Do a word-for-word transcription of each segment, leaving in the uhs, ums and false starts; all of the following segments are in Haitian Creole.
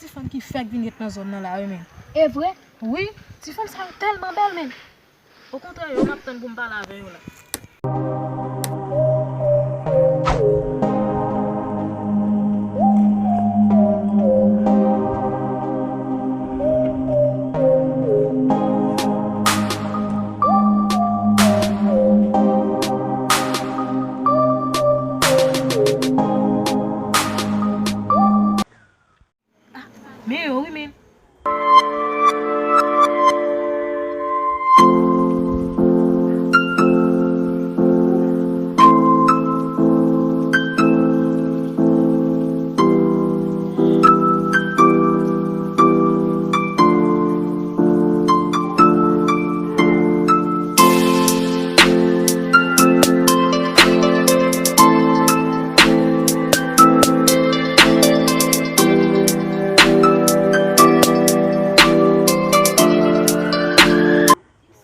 Ti fanm ki fèk vin ret nan zòn nan la, wi, men. E vre? Wi, ti fanm sa yo tèlman bèl, men. Okontrè, yo m ap tann pou m pale avè yo la. Men yo wi, men.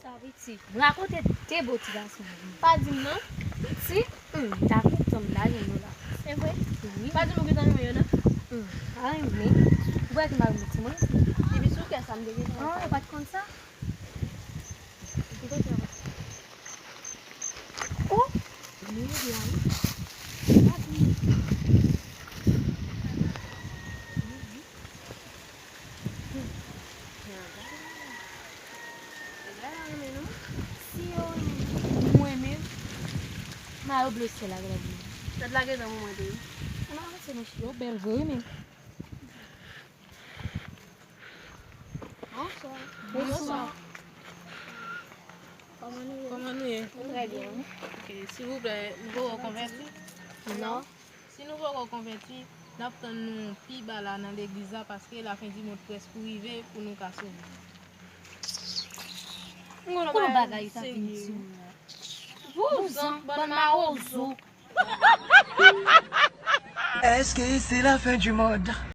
Sa piti. Rakonte de bo ti gason. Pa di m non. Piti. Hmm, ta kontan m lage nou la. Se vre? Wi. Pa di m ou gentan renmen yo non. Hmm, pa renmen. Ou wè ki m pa renmen timoun. Epi sou kè sa m te gentan. Ah, ou pa t konn sa? Ou konn sa? Oh! Mwen di a wi. Gade la renmen nou. Si yo renmen nou. Mwen menm, mayo ble syèl la gade mwen. Tèt la gentan pou mwen tou wi. Ann avanse monchè. Yo bèl vre wi men. Bonswa. Bonswa. Kòman nou ye? Kòman nou ye? Trè byen. Ok, silvouplè, nou poko konvèti? Non. Si nou poko konvèti, n ap tann nou pi ba la nan legliz la, paske lafen di mond prèske rive pou nou ka sove. Ou konn bagay sa vin di w la. Vouzan, bann mawozo. Est-ce que c'est la fin du monde?